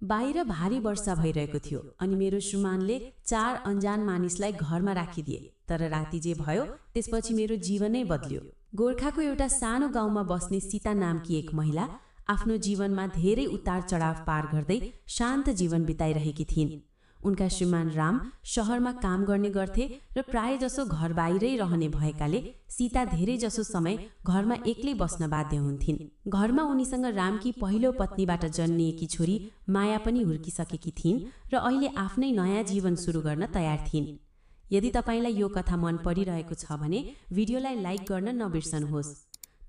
बाहिर भारी वर्षा भइरहेको थियो अनि मेरो श्रीमानले 4 अनजान मानिसलाई घरमा राखिदिए। तर राति जे भयो त्यसपछि मेरो जीवनै बदल्यो। गोरखाको एउटा सानो गाउँमा बस्ने सीता नामकी एक महिला आफ्नो जीवनमा धेरै उतार चढाव पार गर्दै शान्त जीवन बिताइरहेकी थिइन्। उनका श्रीमान राम शहरमा काम गर्ने गर्थे र प्राय जसो घर बाहिरै रहने भएकाले सीता धेरै जसो समय घरमा एक्लै बस्न बाध्य हुन्थिन्। घरमा उनीसँग रामकी पहिलो पत्नीबाट जन्मिएकी छोरी माया पनि हुर्किसकेकी थिइन् र अहिले आफ्नै नयाँ जीवन सुरु गर्न तयार थिइन्। यदि तपाईलाई यो कथा मन परिरहेको छ भने भिडियोलाई लाइक गर्न नबिर्सनुहोस्।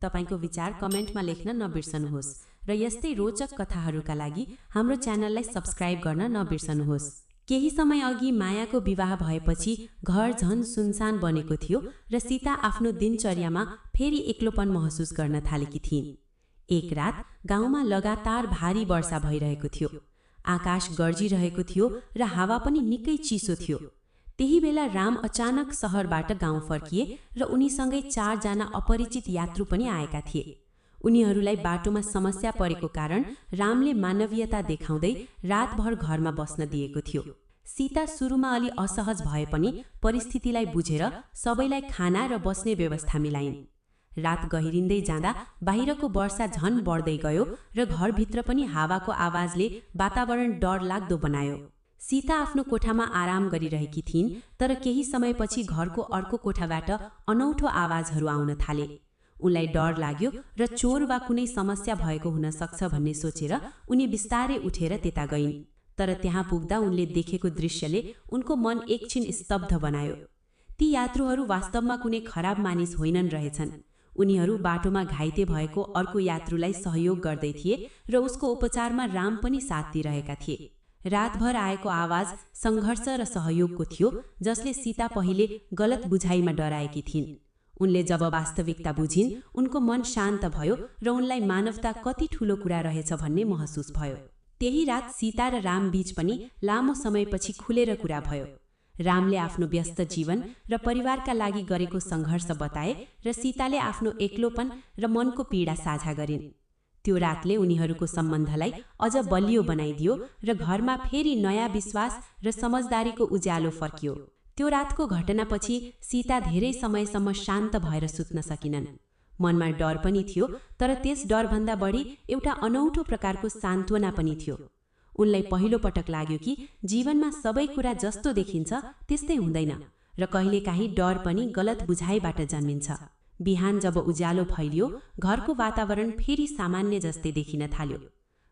तपाईको विचार कमेन्टमा लेख्न नबिर्सनुहोस् र यस्तै रोचक कथाहरूका लागि हाम्रो च्यानललाई सब्स्क्राइब गर्न नबिर्सनुहोस्। केही समय अघि मायाको विवाह भएपछि घर झन सुनसान बनेको थियो र सीता आफ्नो दिनचर्यामा फेरि एक्लोपन महसुस गर्न थालेकी थिइन्। एक रात गाउँमा लगातार भारी वर्षा भइरहेको थियो। आकाश गर्जिरहेको थियो र हावा पनि निकै चिसो थियो। त्यही बेला राम अचानक शहरबाट गाउँ फर्किए र उनीसँगै 4 जना अपरिचित यात्रु पनि आएका थिए। उनीहरूलाई बाटोमा समस्या परेको कारण रामले मानवीयता देखाउँदै रातभर घरमा बस्न दिएको थियो। सीता सुरुमा अलि असहज भए पनि परिस्थितिलाई बुझेर सबैलाई खाना र बस्ने व्यवस्था मिलाइन्। रात गहिरिँदै जाँदा बाहिरको वर्षा झन बढ्दै गयो र घरभित्र पनि हावाको आवाजले वातावरण डरलाग्दो बनायो। सीता आफ्नो कोठामा आराम गरिरहेकी थिइन्, तर केही समयपछि घरको अर्को कोठाबाट अनौठो आवाजहरू आउन थाले। उनलाई डर लाग्यो र चोर वा कुनै समस्या भएको हुन सक्छ भन्ने सोचेर उनी बिस्तारै उठेर त्यता गइन्। तर त्यहाँ पुग्दा उनले देखेको दृश्यले उनको मन एकछिन स्तब्ध बनायो। ती यात्रुहरू वास्तवमा कुनै खराब मानिस होइनन् रहेछन्। उनीहरू बाटोमा घाइते भएको अर्को यात्रुलाई सहयोग गर्दै थिए र उसको उपचारमा राम पनि साथ दिइरहेका थिए। रातभर आएको आवाज सङ्घर्ष र सहयोगको थियो, जसले सीता पहिले गलत बुझाइमा डराएकी थिइन्। उनले जब वास्तविकता बुझिन्, उनको मन शान्त भयो र उनलाई मानवता कति ठूलो कुरा रहेछ भन्ने महसुस भयो। त्यही रात सीता र राम बीच पनि लामो समयपछि खुलेर कुरा भयो। रामले आफ्नो व्यस्त जीवन र परिवारका लागि गरेको सङ्घर्ष बताए र सीताले आफ्नो एक्लोपन र मनको पीडा साझा गरिन्। त्यो रातले उनीहरूको सम्बन्धलाई अझ बलियो बनाइदियो र घरमा फेरि नयाँ विश्वास र समझदारीको उज्यालो फर्कियो। त्यो रातको घटनापछि सीता धेरै समयसम्म शान्त भएर सुत्न सकिनन्। मनमा डर पनि थियो, तर त्यस डरभन्दा बढी एउटा अनौठो प्रकारको सान्त्वना पनि थियो। उनलाई पहिलो पटक लाग्यो कि जीवनमा सबै कुरा जस्तो देखिन्छ त्यस्तै हुँदैन र कहिलेकाहीँ डर पनि गलत बुझाइबाट जन्मिन्छ। बिहान जब उज्यालो फैलियो, घरको वातावरण फेरि सामान्य जस्तै देखिन थाल्यो।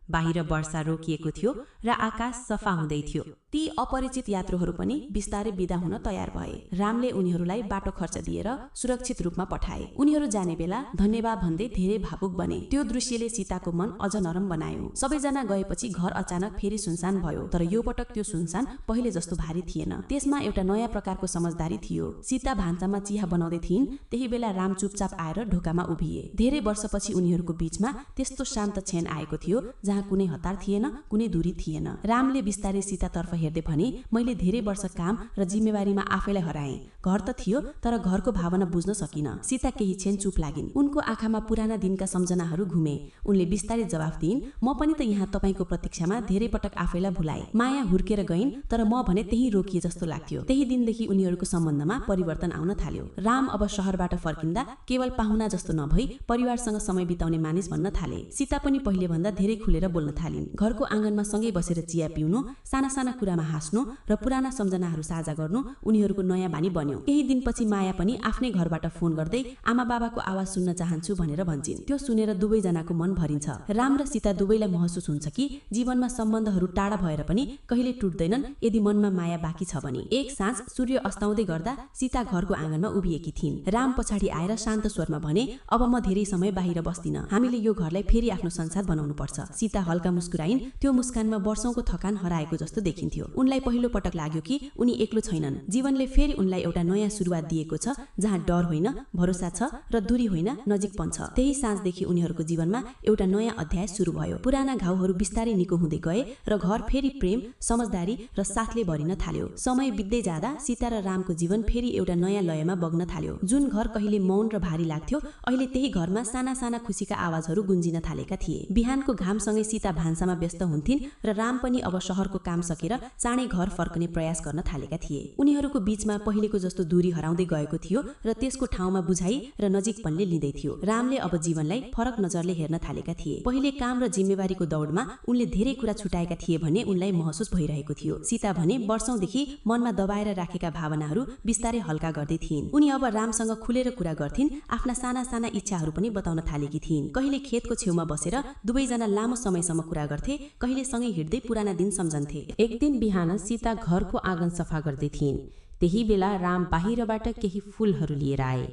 बाहिर वर्षा रोकिएको थियो र आकाश सफा हुँदै थियो। ती अपरिचित यात्रुहरू पनि बिस्तारै बिदा हुन तयार भए। रामले उनीहरूलाई बाटो खर्च दिएर सुरक्षित रूपमा पठाए। उनीहरू जाने बेला धन्यवाद भन्दै धेरै भावुक बने। त्यो दृश्यले सीताको मन अझ नरम बनायो। सबैजना गएपछि घर अचानक फेरि सुनसान भयो, तर यो पटक त्यो सुनसान पहिले जस्तो भारी थिएन। त्यसमा एउटा नयाँ प्रकारको समझदारी थियो। सीता भान्सामा चिया बनाउँदै थिइन्, त्यही बेला राम चुपचाप आएर ढोकामा उभिए। धेरै वर्षपछि उनीहरूको बीचमा त्यस्तो शान्त क्षण आएको थियो जहाँ कुनै हतार थिएन, कुनै दूरी थिएन। रामले बिस्तारै सीतातर्फ हेर्दै भने, मैले धेरै वर्ष काम र जिम्मेवारीमा आफैलाई हराएँ। घर त थियो, तर घरको भावना बुझ्न सकिन। सीता केही क्षण चुप लागिन्। उनको आँखामा पुराना दिनका सम्झनाहरू घुमे। उनले बिस्तारै जवाफ दिइन्, म पनि त यहाँ तपाईको प्रतीक्षामा धेरै पटक आफैलाई भुलाए। माया हुर्केर गइन्, तर म भने त्यही रोकिए जस्तो लाग्थ्यो। त्यही दिनदेखि उनीहरूको सम्बन्धमा परिवर्तन आउन थाल्यो। राम अब शहरबाट फर्किँदा केवल पाहुना जस्तो नभई परिवारसँग समय बिताउने मानिस बन्न थाले। सीता पनि पहिले भन्दा धेरै खुलेर बोल्न थालिन्। घरको आँगनमा सँगै बसेर चिया पिउनु, साना साना कुरामा हाँस्नु र पुराना सम्झनाहरू साझा गर्नु उनीहरूको नयाँ बानी बन्यो। केही दिनपछि माया पनि आफ्नै घरबाट फोन गर्दै आमा बाबाको आवाज सुन्न चाहन्छु भनेर भन्छिन्। त्यो सुनेर दुवैजनाको मन भरिन्छ। राम र सीता दुवैलाई महसुस हुन्छ कि जीवनमा सम्बन्धहरू टाढा भएर पनि कहिले टुट्दैनन् यदि मनमा माया बाँकी छ भने। एक साँझ सूर्य अस्ताउँदै गर्दा सीता घरको आँगनमा उभिएकी थिइन्। राम पछाडि आएर शान्त स्वरमा भने, अब म धेरै समय बाहिर बस्दिन। हामीले यो घरलाई फेरि आफ्नो संसार बनाउनु पर्छ। सीता हल्का मुस्कुराइन्। त्यो मुस्कानमा वर्षौंको थकान हराएको जस्तो देखिन्थ्यो। उनलाई पहिलो पटक लाग्यो कि उनी एक्लो छैनन्। जीवनले फेरि उनलाई एउटा नयाँ सुरुवात दिएको छ, जहाँ डर होइन, भरोसा छ र दूरी होइन, नजिकपन छ। त्यही साँझदेखि उनीहरूको जीवनमा एउटा नयाँ अध्याय सुरु भयो। पुराना घाउहरू बिस्तारै निको हुँदै गए र घर फेरि प्रेम, समझदारी र साथले भरिन थाल्यो। समय बित्दै जाँदा सीता र रामको जीवन फेरि एउटा नयाँ लयमा बग्न थाल्यो। जुन घर कहिले मौन र भारी लाग्थ्यो, अहिले त्यही घरमा साना साना खुसीका आवाजहरू गुन्जिन थालेका थिए। बिहानको घामसँगै सँगै सीता भान्सामा व्यस्त हुन्थिन् र राम पनि अब शहरको काम सकेर चाँडै घर फर्कने प्रयास गर्न थालेका थिए। उनीहरूको बीचमा पहिलेको जस्तो दूरी हराउँदै गएको थियो र त्यसको ठाउँमा बुझाइ र नजिकपनले लिँदै थियो। रामले अब जीवनलाई फरक नजरले हेर्न थालेका थिए। पहिले काम र जिम्मेवारीको दौडमा उनले धेरै कुरा छुटाएका थिए भने उनलाई महसुस भइरहेको थियो। सीता भने वर्षौंदेखि मनमा दबाएर राखेका भावनाहरू बिस्तारै हल्का गर्दै थिइन्। उनी अब रामसँग खुलेर कुरा गर्थिन्, आफ्ना साना साना इच्छाहरू पनि बताउन थालेकी थिइन्। कहिले खेतको छेउमा बसेर दुवैजना लामो समयसम्म कुरा गर्थे, कहिले सँगै हिँड्दै पुराना दिन सम्झन्थे। एक दिन बिहान सीता घरको आँगन सफा गर्दै थिइन्। त्यही बेला राम बाहिरबाट केही फूलहरू लिएर आए।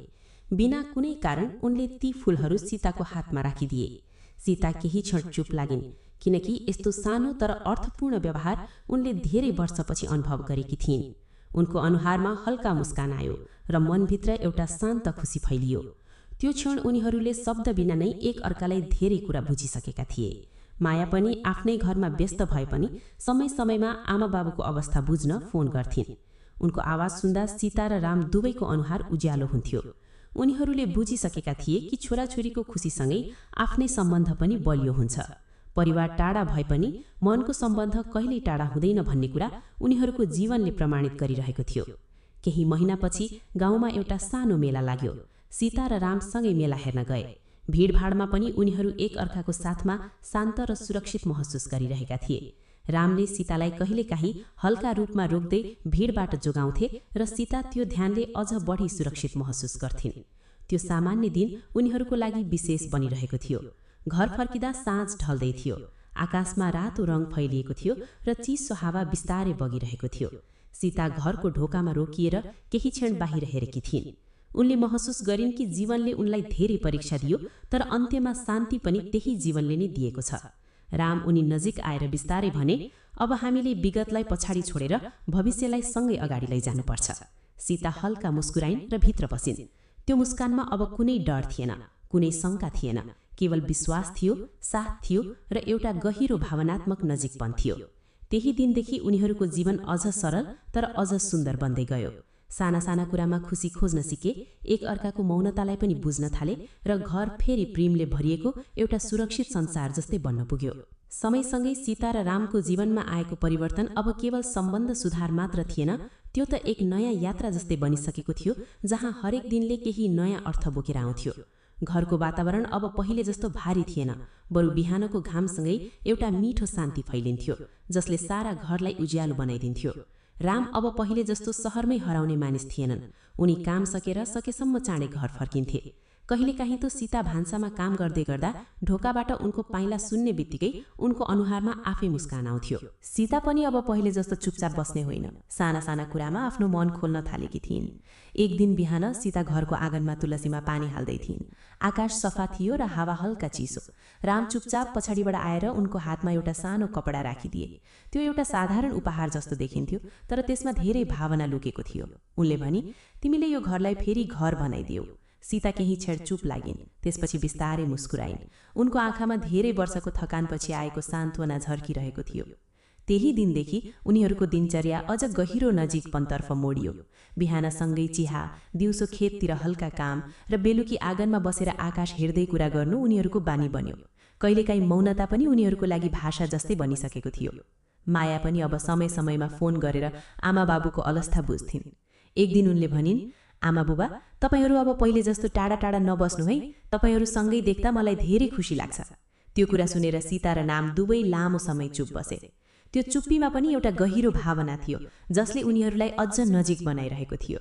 बिना कुनै कारण उनले ती फूलहरू सीताको हातमा राखिदिए। सीता केही क्षण चुप लागिन्, किनकि यस्तो सानो तर अर्थपूर्ण व्यवहार उनले धेरै वर्षपछि अनुभव गरेकी थिइन्। उनको अनुहारमा हल्का मुस्कान आयो र मनभित्र एउटा शान्त खुसी फैलियो। त्यो क्षण उनीहरूले शब्द बिना नै एक अर्कालाई धेरै कुरा बुझिसकेका थिए। माया पनि आफ्नै घरमा व्यस्त भए पनि समय समयमा आमा बाबुको अवस्था बुझ्न फोन गर्थिन्। उनको आवाज सुन्दा सीता र राम दुवैको अनुहार उज्यालो हुन्थ्यो। उनीहरूले बुझिसकेका थिए कि छोराछोरीको खुसीसँगै आफ्नै सम्बन्ध पनि बलियो हुन्छ। परिवार टाढा भए पनि मनको सम्बन्ध कहिल्यै टाढा हुँदैन भन्ने कुरा उनीहरूको जीवनले प्रमाणित गरिरहेको थियो। केही महिनापछि गाउँमा एउटा सानो मेला लाग्यो। सीता र राम सँगै मेला हेर्न गए। भीडभाडमा पनि उनीहरू एक अर्काको साथमा शान्त र सुरक्षित महसुस गरिरहेका थिए। रामले सीतालाई कहिलेकाहीँ हल्का रूपमा रोक्दै भीडबाट जोगाउँथे र सीता त्यो ध्यानले अझ बढी सुरक्षित महसुस गर्थिन्। त्यो सामान्य दिन उनीहरूको लागि विशेष बनिरहेको थियो। घर फर्किँदा साँझ ढल्दै थियो। आकाशमा रातो रङ फैलिएको थियो र चिसो हावा बिस्तारै बगिरहेको थियो। सीता घरको ढोकामा रोकिएर केही क्षण बाहिर हेरेकी थिइन्। उनले महसुस गरिन् कि जीवनले उनलाई धेरै परीक्षा दियो, तर अन्त्यमा शान्ति पनि त्यही जीवनले नै दिएको छ। राम उनी नजिक आएर बिस्तारै भने, अब हामीले विगतलाई पछाडि छोडेर भविष्यलाई सँगै अगाडि लैजानुपर्छ। सीता हल्का मुस्कुराइन् र भित्र पसिन्। त्यो मुस्कानमा अब कुनै डर थिएन, कुनै शङ्का थिएन, केवल विश्वास थियो, साथ थियो र एउटा गहिरो भावनात्मक नजिकपन थियो। त्यही दिनदेखि उनीहरूको जीवन अझ सरल तर अझ सुन्दर बन्दै गयो। साना साना कुरामा खुसी खोज्न सिके, एक अर्काको मौनतालाई पनि बुझ्न थाले र घर फेरि प्रेमले भरिएको एउटा सुरक्षित संसार जस्तै बन्न पुग्यो। समयसँगै सीता र रामको जीवनमा आएको परिवर्तन अब केवल सम्बन्ध सुधार मात्र थिएन, त्यो त एक नयाँ यात्रा जस्तै बनिसकेको थियो, जहाँ हरेक दिनले केही नयाँ अर्थ बोकेर आउँथ्यो। घरको वातावरण अब पहिले जस्तो भारी थिएन, बरु बिहानको घामसँगै एउटा मिठो शान्ति फैलिन्थ्यो, जसले सारा घरलाई उज्यालो बनाइदिन्थ्यो। राम अब पहिले जस्तो सहरमै हराउने मानिस थिएनन्। उनी काम सकेर सकेसम्म चाँडै घर फर्किन्थे। कहिलेकाहीँ त सीता भान्सामा काम गर्दै गर्दा ढोकाबाट उनको पाइला सुन्ने बित्तिकै उनको अनुहारमा आफै मुस्कान आउँथ्यो। सीता पनि अब पहिले जस्तो चुपचाप बस्ने होइन, साना साना कुरामा आफ्नो मन खोल्न थालेकी थिइन्। एक दिन बिहान सीता घरको आँगनमा तुलसीमा पानी हाल्दै थिइन्। आकाश सफा थियो र हावा हल्का चिसो। राम चुपचाप पछाडिबाट आएर उनको हातमा एउटा सानो कपडा राखिदिए। त्यो एउटा साधारण उपहार जस्तो देखिन्थ्यो, तर त्यसमा धेरै भावना लुकेको थियो। उनले भनी, तिमीले यो घरलाई फेरि घर बनाइदियौ। सीता केही क्षण चुप लागिन्, त्यसपछि बिस्तारै मुस्कुराइन्। उनको आँखामा धेरै वर्षको थकानपछि आएको सान्त्वना झर्किरहेको थियो। त्यही दिनदेखि उनीहरूको दिनचर्या अझ गहिरो नजिकपनतर्फ मोडियो। बिहानसँगै चिहा, दिउँसो खेततिर हल्का काम र बेलुकी आँगनमा बसेर आकाश हेर्दै कुरा गर्नु उनीहरूको बानी बन्यो। कहिलेकाहीँ मौनता पनि उनीहरूको लागि भाषा जस्तै बनिसकेको थियो। माया पनि अब समय समयमा फोन गरेर आमा बाबुको अवस्था बुझ्थिन्। एक दिन उनले भनिन्, आमा बुबा, तपाईहरू अब पहिले जस्तो टाढा टाढा नबस्नु है, तपाईहरू सँगै देख्दा मलाई धेरै खुसी लाग्छ। त्यो कुरा सुनेर सीता र राम दुवै लामो समय चुप बसे। त्यो चुप्पीमा पनि एउटा गहिरो भावना थियो, जसले उनीहरूलाई अझ नजिक बनाइरहेको थियो।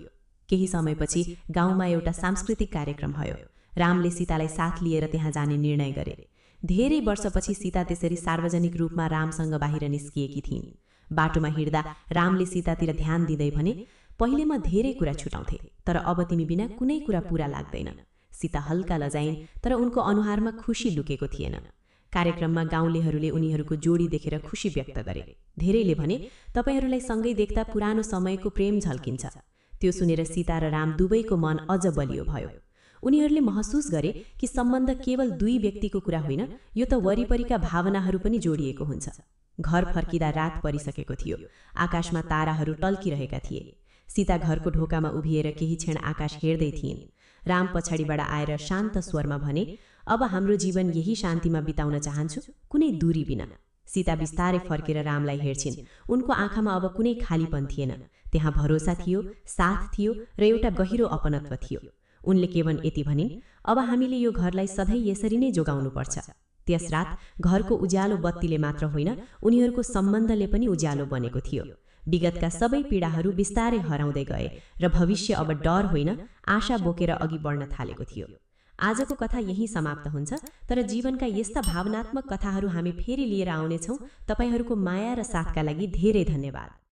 केही समयपछि गाउँमा एउटा सांस्कृतिक कार्यक्रम भयो। रामले सीतालाई साथ लिएर त्यहाँ जाने निर्णय गरे। धेरै वर्षपछि सीता त्यसरी सार्वजनिक रूपमा रामसँग बाहिर निस्किएकी थिइन्। बाटोमा हिँड्दा रामले सीतातिर ध्यान दिँदै भने, पहिले म धेरै कुरा छुटाउँथे, तर अब तिमी बिना कुनै कुरा पूरा लाग्दैन। सीता हल्का लजाइन्, तर उनको अनुहारमा खुसी लुकेको थिएन। कार्यक्रममा गाउँलेहरूले उनीहरूको जोडी देखेर खुसी व्यक्त गरे। धेरैले भने, तपाईहरूलाई सँगै देख्दा पुरानो समयको प्रेम झल्किन्छ। त्यो सुनेर सीता र राम दुवैको मन अझ बलियो भयो। उनीहरूले महसुस गरे कि सम्बन्ध केवल दुई व्यक्तिको कुरा होइन, यो त वरिपरिका भावनाहरू पनि जोडिएको हुन्छ। घर फर्किँदा रात परिसकेको थियो। आकाशमा ताराहरू टल्किरहेका थिए। सीता घरको ढोकामा उभिएर केही क्षण आकाश हेर्दै थिइन्। राम पछाडिबाट आएर शान्त स्वरमा भने, अब हाम्रो जीवन यही शान्तिमा बिताउन चाहन्छु, कुनै दूरी बिना। सीता बिस्तारै फर्केर रामलाई हेर्छिन्। उनको आँखामा अब कुनै खालीपन थिएन। त्यहाँ भरोसा थियो, साथ थियो र एउटा गहिरो अपनत्व थियो। उनले केवल यति भनिन्, अब हामीले यो घरलाई सधैँ यसरी नै जोगाउनुपर्छ। त्यस रात घरको उज्यालो बत्तीले मात्र होइन, उनीहरूको सम्बन्धले पनि उज्यालो बनेको थियो। विगतका सबै पीडाहरू बिस्तारै हराउँदै गए र भविष्य अब डर होइन, आशा बोकेर अघि बढ्न थालेको थियो। आजको कथा यही समाप्त हुन्छ, तर जीवनका यस्ता भावनात्मक कथाहरू हामी फेरि लिएर आउनेछौँ। तपाईहरूको माया र साथका लागि धेरै धन्यवाद।